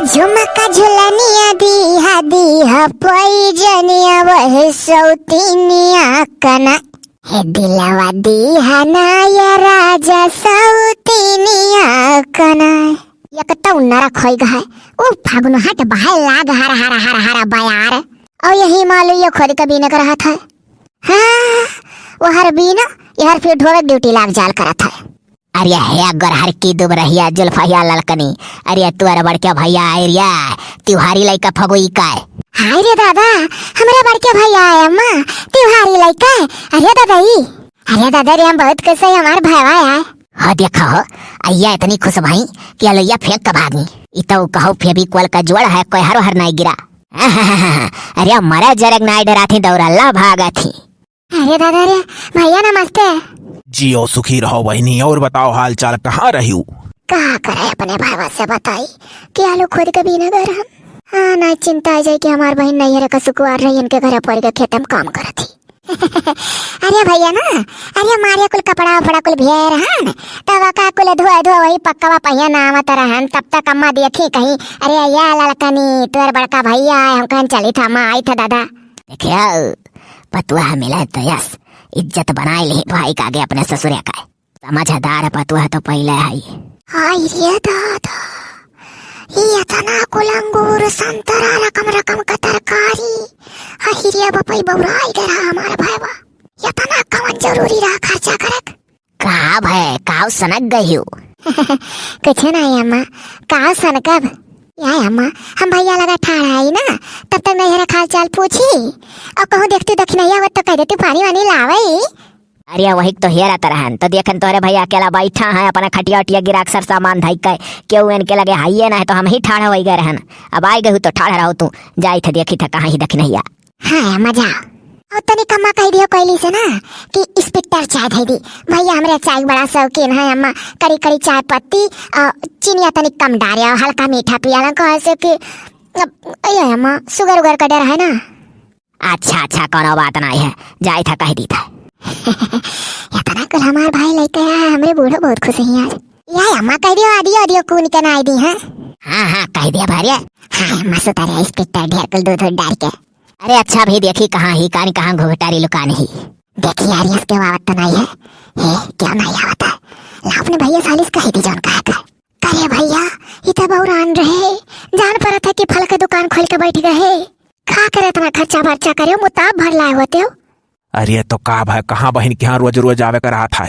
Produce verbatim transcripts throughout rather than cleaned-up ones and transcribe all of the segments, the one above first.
झुमका झुलनिया दीहा, दीहा पैजनिया, वह सौतिनिया कना। हे दिलवा दीहा ना या राजा सौतिनिया कना। एक तो नरक होई गए, उ फागुन हट बहे लाग हर हर हर हर बयार। और यही मालू ये खुद के बीने का रहत है। हाँ, वो हर बीना, ये हर फिर ढोवे ड्यूटी लाग जाल करत है। अरे हे गोरहर की दुबरहिया जुल्फहिया ललकनी, अरे तोर बड़के भैया आए रे, तिवारी लइका फगुई का। हाय रे दादा, हमरे बड़के भैया आए अम्मा, तिवारी लइका। अरे दादा ई, अरे दादा रे, हम बहुत खुश है, हमार भैया आए। हो देखा हो, अइया इतनी खुश भई कि अलैया फेंक के भागी। ई तो कहो फेविकोल का जोड़ है, कोई हर हर नहीं गिरा। अरे मरे जरग नाई डराथी, दौड़ल्ला भागथी। अरे दादा रे, भैया नमस्ते। जियो सुखी रहो बहिनी, और बताओ हाल चाल, कहाँ रही हूँ? का करे अपने भाईवा से बताई कि आलू खुद के बीने गए रहन। हाँ, ना चिंता आ जाए कि हमार बहिन नैहर का सुकुवार रही, इनके घर पर के खेतम काम करत ही। अरे भैया ना, अरे मारे कुल कपड़ा उपड़ा कुल भियाए रहन, तब का कुल धोए धोए वही पक्कवा पहिया ना आवत रहन, तब तक अम्मा देखी कहीं, अरे या ललकनी, तोर बड़का भैया आए, हम कहन चली था, अम्मा आई था दादा। देखिया, पतुआ मिले तो यस, इज्जत बनाए ले भाई का आगे अपने ससुरे का। समझदार पतुआ तो पहले है। हाय रे दादा, ये इतना कुल अंगूर, संतरा, रकम रकम का तरकारी। हाय रे बपई, बौराई गए रहा हमार भाईवा। इतना कवन जरूरी रहा खर्चा करक? का भय, काव सनक गई हो? कुछ नहीं अम्मा, काव सनकब? या अम्मा, हम भैया लगा ठाड़ा आई ना, तब तक नैहरा हाल चाल पूछी, और कहूँ देखती दखिनैया हो तो कह देती पानी वानी लावे। अरे वही तो हेरत रहन, तो देखन तोहरे भैया अकेला बैठा है, अपना खटिया उटिया गिरा के सर सामान धई के, केहू इनके लगे हाइये ना है, तो हम ही ठाढ़ होई गए रहन। अब आई गहू तो ठाढ़ रहो तू, जाई थे देखी थे कहाँ ही दखिनैया। हाँ, मजा। और तनी कम्मा कह दियो कोयली से ना कि स्पिट्टर चाय धई दी। भैया हमरे चाय के बड़ा शौकीन है अम्मा, कड़ी कड़ी चाय पत्ती और चीनिया तनी कम डारे और हल्का मीठा पियाला, कहे से कि अब, ये अम्मा, शुगर उगर का डर है ना। अच्छा, अच्छा, कोनो बात नहीं है, जाई था कह दी था। इतना कुल हमार भाई लेके आया है, हमरे बूढ़ो बहुत खुश हैं आज। या अम्मा कह दियो, आदियो, आदियो कून के ना आई दी, हाँ? हाँ, हाँ, कह दिया भारिया। हाँ, अम्मा सुतारे स्पिट्टर ढेर कुल दूध उध डाल के। अरे अच्छा भी देखी कहाँ ही, कान कहाँ घुघटारी लुकान ही। देखी यार, इसके आवत तो नहीं है। हे, क्या नहीं आवत है? ला अपने भैया सालिस कह दी जौन कहा था। करे भैया, ई तो बौरान रहे, जान परत है कि फल के दुकान खोल के बैठ गए। का करे इतना खर्चा बर्चा करे, मुताब भर लाए होते हो। अरे तो का भाई, कहाँ बहिन के यहाँ रोज रोज आवे का रहा था?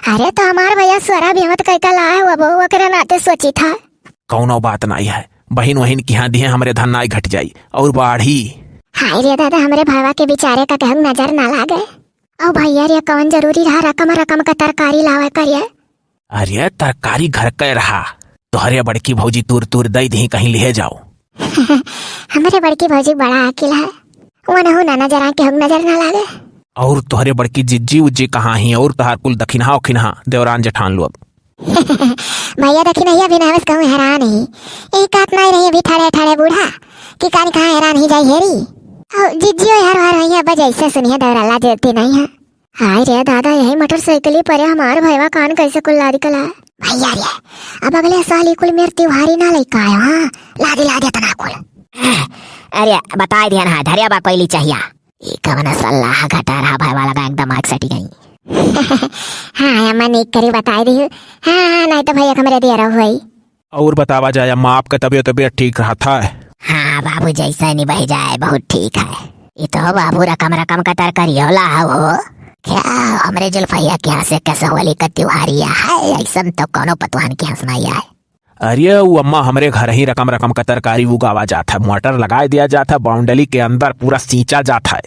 अरे तो हमार भैया स्वरा बेमत कई का लाए हुआ बहू, ओकरे नाते सोची था। कौनो बात नहीं है, बहिन वहिन के यहाँ दिए हमरे धन नाई घट जाई और बाढ़ी। हाय रे दादा, हमरे भावा के बेचारे का कहूँ नजर ना लागे। और भैया रे, कौन जरूरी रहा रकम रकम का तरकारी लावे करिए? अरे तरकारी घर के रहा, तोहरे बड़की भौजी तूर तूर दई दही कहीं लिहे जाओ। हमरे बड़की भौजी बड़ा अकिल है, वो नहु ना नजर आके हम नजर ना लागे। और तोहरे बड़की जिज्जी उज्जी कहाँ ही? और तहार कुल दखिनहा उखिनहा देवरान जेठान लोग। भैया दखिनहिया भी नावस कहूँ हैरान ही, एक आत नहीं रही अभी ठाड़े ठाड़े बूढ़ा कि कान कहाँ हैरान ही जाई हेरी। और जिज्जी हर हर भैया बजाई से सुनिए दौराला देती नहीं है। हाय रे दादा, यही मोटरसाइकिल ही परे हमार भैवा कान कैसे कुल लादी कला। भैया रे, अब अगले साल ही कुल मेर त्योहारी ना लेके आयो, हाँ? लादी लादी तना कुल। अरे, बताए दिया ना, धरिया बा कोयली चाहिया। ई कवन सलाह घटा रहा भैवा लगा एकदम आग सटी गई। हाँ, अम्मा नीक करी बताए दी। हाँ, हाँ, नहीं तो भैया हमरे दिया रहो हुई। और बतावा जाए अम्मा, आपका तबियत, तबियत ठीक रहा था? हाँ बाबू, जैसे नहीं बह जाए, बहुत ठीक है। ये तो बाबू रकम रकम का तरकारी होला हो। क्या हमरे जुल्फैया के यहाँ से कसौली का त्योहारी है, ऐसन तो कोनो पतवान के यहाँ से नहीं आए। अरे वो अम्मा, हमरे घर ही रकम रकम का तरकारी उगावा जात है, मोटर लगाए दिया जात है, बाउंड्री के अंदर पूरा सींचा जात है।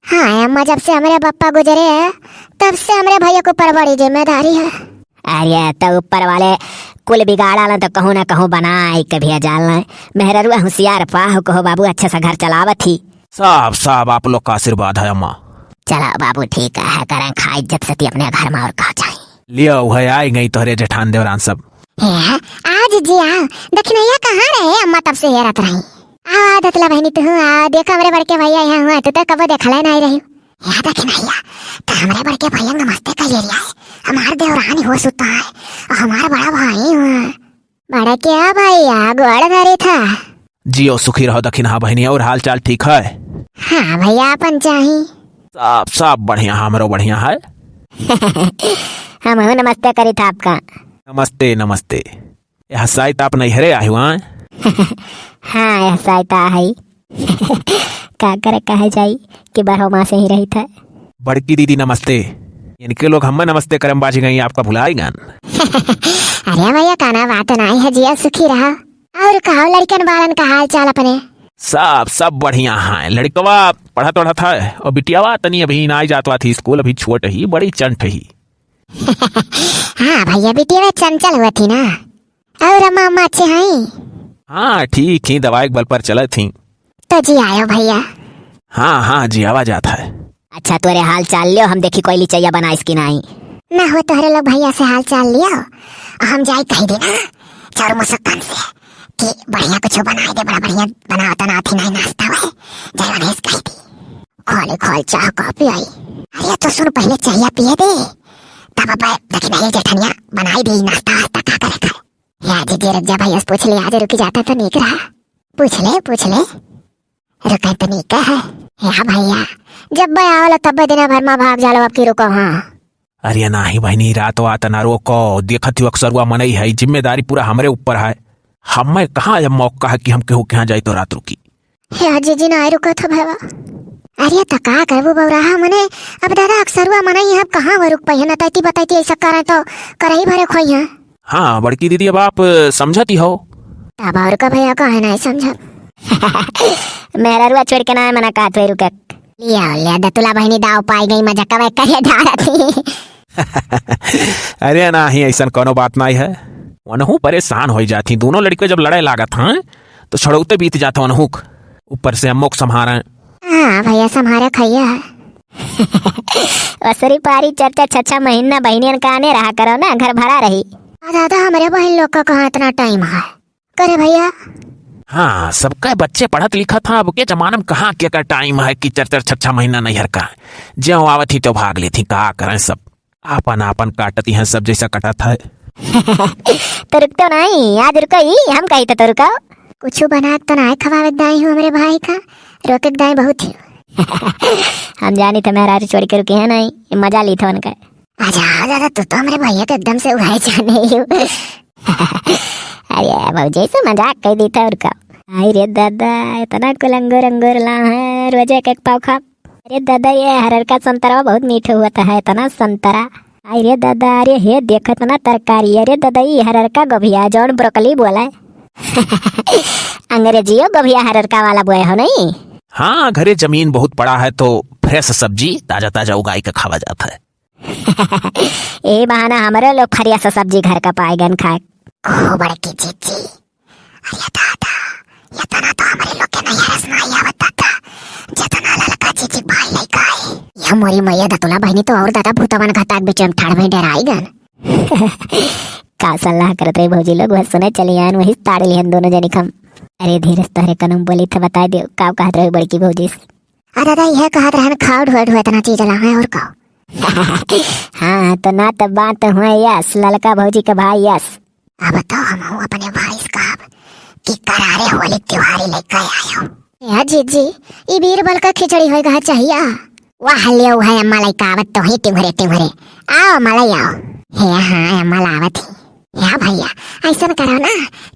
हाँ अम्मा, जब से हमरे पप्पा गुजरे हैं, तब से हमरे भैया के ऊपर बड़ी जिम्मेदारी है। अरे तो ऊपर वाले कुल बिगाड़ा ला तो कहूँ ना कहूँ बनाए के भेजा ला। मेहररुआ होशियार पाहु कहो बाबू, अच्छे से घर चलावत ही। सब, सब आप लोग का आशीर्वाद है अम्मा। चला बाबू, ठीक है, करें खा इज्जत से ती अपने घर में, और का चाहिए। लिया हुआ आई गई तोहरे जेठान देवरान सब। ए, आज जी आओ, दखिनैया कहाँ रहे अम्मा, तब से हेरत रही। आओ, आओ, दतला बहनी, तू आओ, देखो हमरे बड़के भैया यहाँ हुआ, तू तो कबो देखले नहीं रही। ए दखिनैया, तो हमरे बड़के भैया नमस्ते कर ले लिया है। हमार देवरान हो सुता है, और हमार बड़ा भाई हुआ। बड़किया भइया, गोड़ धरी था। जियो सुखी रहो दखिनहा बहिनी, और हाल चाल ठीक है? हाँ भइया, अपन चाही। सब, सब बढ़िया, हमरो बढ़िया है। हमहू नमस्ते करी था आपका। नमस्ते, नमस्ते। यह साइत आप नैहरे आए हुआ हैं? हाँ, यह साइत आ है। का करे, कहे जाई कि बरहो मासे ही रही था। बड़की दीदी नमस्ते। इनके लोग हमें नमस्ते करम बाजी गई, आपका भुलाई गन। अरे भइया, काना बात नाई है, जिया सुखी रहा। और कहो लड़कन बालन का हाल चाल अपने? सब, सब बढ़िया है। लड़कवा पढ़त वढ़त है और बिटियावा तनी अभी नाई जात वात ही स्कूल, अभी छोट ही, बड़ी चंट ही। हाँ भइया, बिटियावा चंचल हुआ थी ना। और अम्मा, अम्मा अच्छे हैं? हाँ, ठीक ही, दवाई के बल पर चलत ही। तो जी आयो भइया। हाँ, हाँ, जी आवा जात है। अच्छा, तोरे हाल चाल लियो, हम देखी कोई लिचैया बनाइस कि नाई। ना हो, तोहरे लोग भइया से हाल चाल लियो, हम जाई कही देना चारू मुसक्कन से कि बढ़िया कुछ बनाई दे, बड़ा बढ़िया बनावत ना थी नाई नाश्ता हुए, जाई बनाइस कही दी। खोले खोल चाह कॉफी आई। अरे तो सुन, पहले चाहिया पिए दे, तब अब देखी नहीं जेठनिया बनाई दे नाश्ता वास्ता का करे खाए। या दीदी रुक जा भइया से पूछ ले, आज रुकी जाता तो नीक रहा। पूछ ले, पूछ ले। रुके तो नीक है। या भइया, जब बे आवला तब बे दिना भर मा भाग जालो, अब की रुको, हाँ। अरे नाही बहिनी, रात वात ना रोको, देखत ही अक्सरुआ मनई है, जिम्मेदारी पूरा हमरे ऊपर है। हमें कहाँ यह मौका है कि हम केहू के यहाँ जाई तो रात रुकी? हे जीजी, ना रुका था भैया। अरे त का करबू बौराहा मने, अब दादा अक्सरुआ मनई है, अब कहाँ वो रुक पाई है, ना तैती बतैती ऐसा करे तो करही भरे खोई है। हाँ बड़की दीदी, अब आप समझती हो। अब और का भैया, काहे नहीं समझब? मेहरारुआ छोड़ के ना मना कहत हुए रुके। लिया, लिया, दतुला बहिनी दाव पाई गई, मजा कवे करे डारत ही। अरे नाही, ऐसन कोनो बात नाही है। वनहू परेशान होई जात ही, दोनों लड़के जब लड़े लागत हैं, तो छड़ौते बीत जात वनहू क। ऊपर से अम्मो क संभारे। हाँ भैया, संभारे खैया है। असरी पारी चर्चा छछा महीना बहिनियन का आने रहा करो ना, घर भरा रही। आ दादा, हमरे बहिन लोग का कहाँ इतना टाइम है? करे भैया। हाँ, सबका बच्चे पढ़त लिखत हैं, अब के जमाना में कहाँ के का टाइम है कि चार चार छह छह महीना नैहर का। ज्यों आवत ही तो भाग लेत ही, का करें, सब आपन आपन काटत ही हैं, सब जैसा कटत है। तो रुकतो नहीं, आज रुको ही, हम कही तो, तो रुको। कुछ बना तो ना खवावे दाई हूँ हमरे भाई का, रोके दाई बहुत ही। हम जानी थे मेहरारू छोड़ के रुकी है नहीं, ये मजा ली था उनका। आजा, आजा, आजा, तू तो हमरे भैया के एकदम से उड़ाए जाने ही हो। अरे भौजी से मजाक कह दी था और का। आई रे दादा, इतना कुल अंगूर अंगूर ला है, रोजे एक एक पाव खा। अरे दादा, ये हरर का संतरा बहुत मीठा हुआ था, इतना संतरा। आई रे दादा, अरे हे देख इतना तरकारी, अरे दादा, ये हरर का गोभिया जौन ब्रोकली बोला है। अंग्रेजियो गोभिया हरर का वाला बोए हो नहीं? हाँ, घरे जमीन बहुत पड़ा है तो फ्रेश सब्जी ताजा ताजा उगाई के खावा जाता है। ए बहाना हमरे लोग फरिया से सब्जी घर का पाए गन खाए। ओ बड़की जीजी, अरे दादा, इतना तो हमरे लोग के नहीं हरस नहीं आवत दादा, जितना ललका जीजी भाई लइका है। ये मोरी मैया दतुला बहिनी तो और दादा भूतवन घातक बीच में ठाड़ में डराई गन। का सलाह करत रही भौजी लोग, वह सुने चली आन, वही ताड़ लिहन दोनों जनी खम। अरे धीरज, तोहरे कनम बोली था, बताई दे, का कहत रही बड़की भौजी से? आ दादा, यह कहत रहन, खाओ ढोए ढोए इतना चीज ला है और का। हाँ, तो ना तो बात हुआ यस, ललका भौजी के भाई यस। अब तो हम अपने भाई से कहब कि करारे होली त्योहारी लेके आयो। ए जीजी, ई बीरबल का खिचड़ी होएगा चाहिया। वाह, ले है अम्मा लइका आवत तो ही टिंगरे टिंगरे। आओ अम्मा लई आओ। हे हाँ, अम्मा लावत ही। या भैया, ऐसन करो ना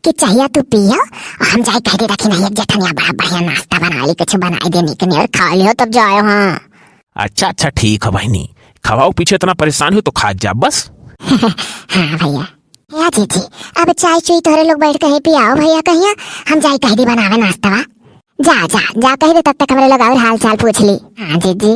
कि चाहिया तू पियो, हम जाए कह दे रखी नहीं, एक जेठनिया बड़ा बढ़िया नाश्ता बना ली, कुछ बनाई दे निकने और खा लियो तब जाओ। हाँ। अच्छा, अच्छा, ठीक है बहिनी, खवाओ पीछे इतना परेशान हो तो खा जा बस। हाँ भैया। या जीजी, अब चाय चुई तोहरे लोग बैठ के ही पियाओ भैया कहिया, हम जाई कह दी बनावे नाश्तवा। जा, जा, जा कह दे, तब तक हमरे लोग और हाल चाल पूछ ली। हाँ जीजी।